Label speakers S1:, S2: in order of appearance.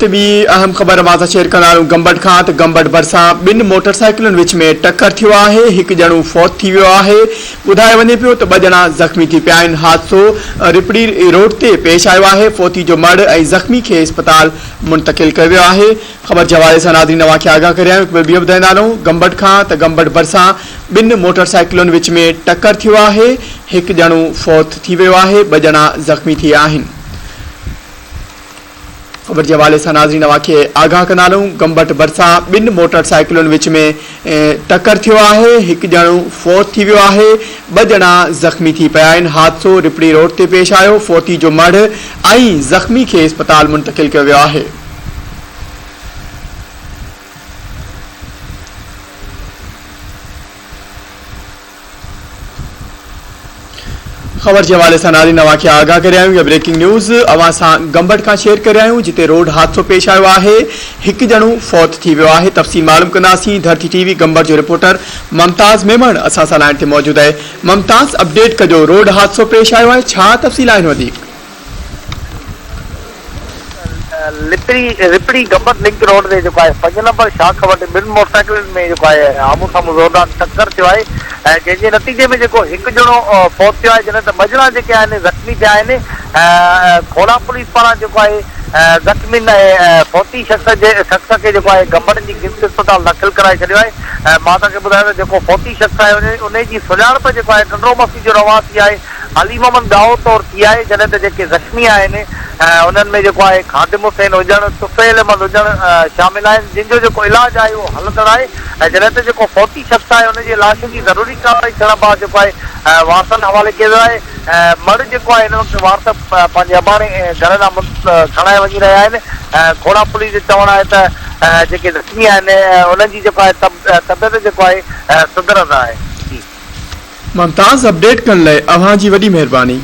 S1: ته ٻي اهم خبر اوهان سان شيئر ڪندا آهيون گمبٽ کان ته گمبٽ ڀرسان ٻن موٽر سائيڪلن وچ ۾ ٽڪر ٿيو آهي هڪ ڄڻو فوت ٿي ويو آهي ٻڌايو وڃي پيو ته ٻه ڄڻا زخمي ٿي پيا آهن حادثو رپڙي روڊ تي پيش آيو آهي فوتي جو مڙهه ۽ زخمي کي اسپتال منتقل ڪيو ويو آهي خبر جي حوالي سان ناظرين اوهان کي آگاهه ڪري آهيون هڪ ڀيرو ٻيهر ٻڌائيندا هلون گمبٽ کان ته گمبٽ ڀرسان ٻن موٽر سائيڪلن وچ ۾ ٽڪر ٿيو آهي هڪ ڄڻو فوت ٿي ويو آهي ٻه ڄڻا زخمي ٿي آهن. خبر جي حوالي سان ناظرين اوهان کي آگاهه ڪندا هلون گمبٽ ڀرسان ٻن موٽر سائيڪلن وچ ۾ ٽڪر ٿيو آهي هڪ ڄڻو فوت ٿي ويو آهي ٻه ڄڻا زخمي ٿي پيا آهن حادثو رپڙي روڊ تي پيش آيو فوتي جو مڙهه ۽ زخمي کي اسپتال منتقل ڪيو ويو آهي. خبر جي حوالي سان ناظرين اوهان کي آگاهه ڪري آيون يا بريڪنگ نيوز اوهان سان گمبٽ کان شيئر ڪري آيون جتي روڊ حادثو پيش آيو آهي هڪ ڄڻو فوت ٿي ويو آهي تفصيل معلوم ڪنداسين ڌرتي ٽي وي گمبٽ جو رپورٽر ممتاز ميمڻ اسان سان لائين تي موجود آهي ممتاز اپڊيٽ ڪجو روڊ حادثو پيش آيو آهي ڇا تفصيل آهن وڌيڪ.
S2: لپري رپڙي گمبٽ لنڪ روڊ تي جيڪو آهي پنج نمبر شاخ وٽ ٻن موٽر سائيڪلن ۾ جيڪو آهي آمهون سامهون زوردار ٽڪر ٿيو آهي ۽ جنهن جي نتيجي ۾ جيڪو هڪ ڄڻو فوت ٿيو آهي جڏهن ته ٻه ڄڻا جيڪي آهن زخمي ٿيا آهن کوڙا پوليس پاران جيڪو آهي زخمين ۽ فوتي شخص جي شخص کي جيڪو آهي گمبٽ جي گمس اسپتال داخل ڪرائي ڇڏيو آهي مان توهان کي ٻڌايان ته جيڪو فوتي شخص آهي انهي جي سڃاڻپ جيڪو آهي ٽنڊو مسي جو رهواسي آهي علي محمد ڳاهو طور ٿي آهي جڏهن ته جيڪي زخمي آهن انهن ۾ جيڪو آهي خادم حسين هجڻ، طفيل احمد هجڻ شامل آهن جن جو جيڪو علاج آهي اهو هلندڙ آهي ۽ جڏهن ته جيڪو فوتي شخص آهي ان جي لاش جي ضروري ڪارروائي ٿيڻ بعد جيڪو آهي وارثن حوالي ڪيو ويو آهي مڙهه جيڪو آهي هن وقت وارث پنهنجي اباڻي گهر ڏانهن کڻائي وڃي رهيا آهن کوڙا پوليس جو چوڻ آهي ته جيڪي زخمي آهن انهن جي جيڪو آهي طبيعت جيڪو آهي سڌرندڙ آهي جي.
S1: ممتاز اپڊيٽ ڪرڻ لاء اوهان جي وڏي مهرباني.